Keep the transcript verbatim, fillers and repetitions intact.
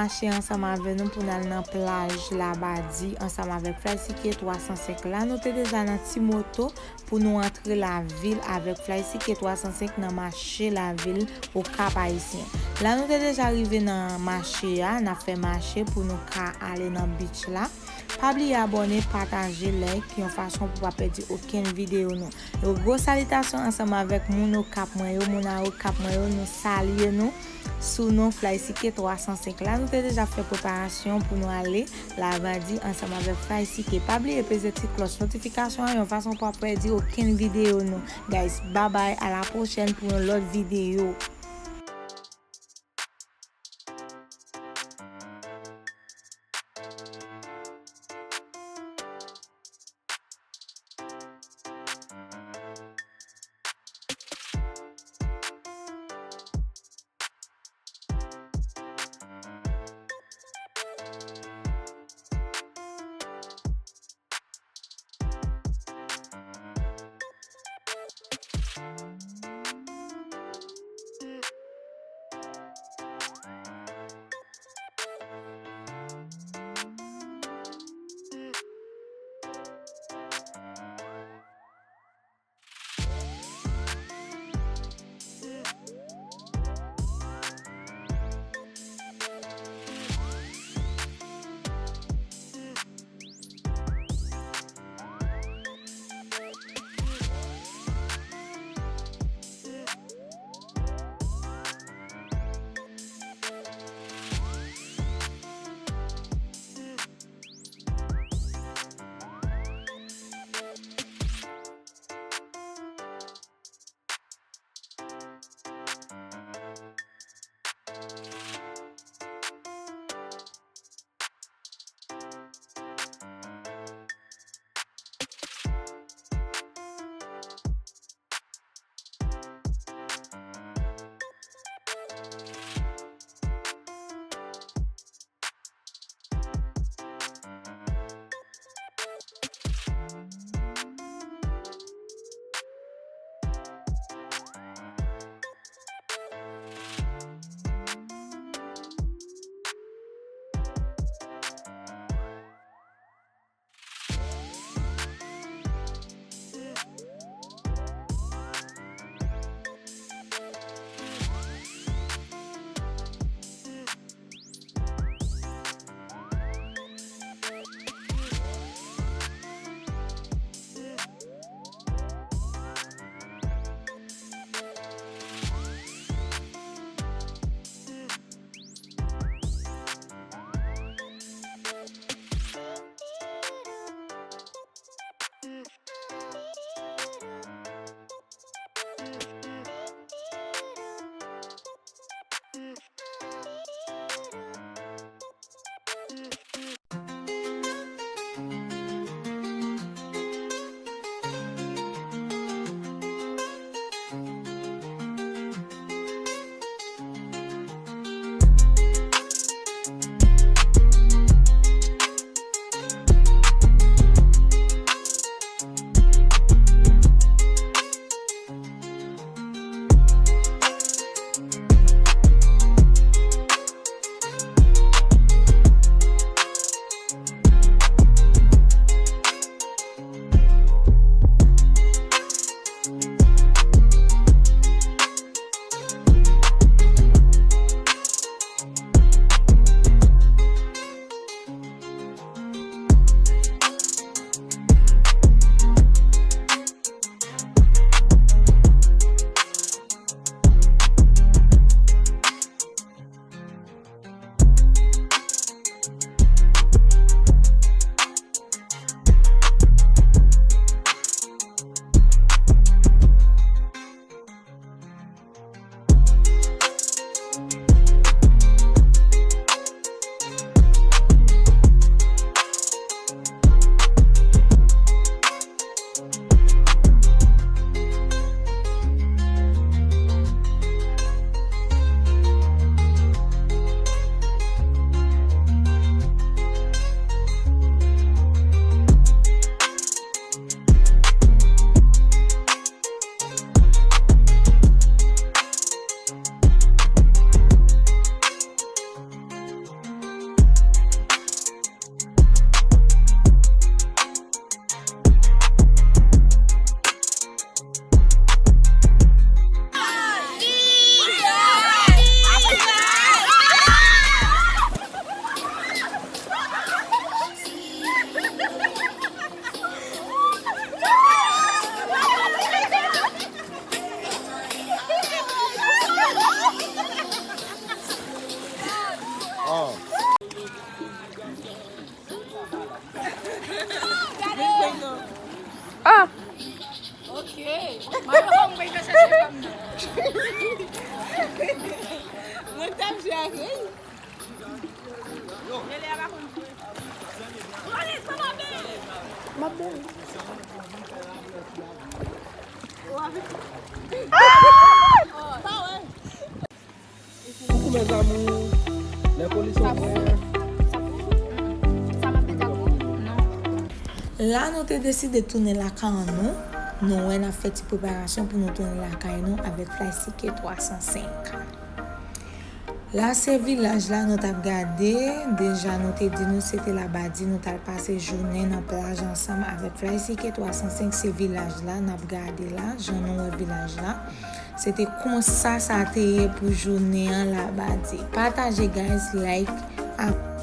Mache ansanm avè nou pou n al nan plaj Labadi ansanm avèk Flycike twa san senk. La nou te deja nan ti moto pou nou antre lavil avèk Flycike twa san senk nan mache lavil Okap Ayisyen. La nou te deja rive nan mache a, n ap fè mache pou nou ka ale nan beach la. Pa bliye abòne, pataje, like, yon fason pou pa pèdi okenn videyo nou. Yon gwo salitasyon ansanm avèk moun Okap mwen yo, moun a Okap mwen yo, nou salye nou sou non Flycike twa san senk la. Nou te deja fè preparasyon pou nou ale Labadi ansanm avèk Flycike. Pa bliye peze ti klòch notifikasyon an yon fason pou pa pèdi okenn videyo nou. Guys, babay, a la pwochèn pou yon lòt videyo. Mwen t ap jwe ak li. Coucou mes amours, les colis sont prêts. La nou te deside tounen lakay nou. Nou wè n ap fè ti preparasyon pou nou tounen lakay nou avèk Fly C K twa san senk. La se vilaj la nou t ap gade. Deja nou te di nou se te Labadi, nou t al pase jounen nan plaj ansanm avèk Fly C K twa san senk. Se vilaj la n ap gade la, jan nou wè vilaj la. Se te konsa sa te ye pou jounen an Labadi. Pataje guys, like, ak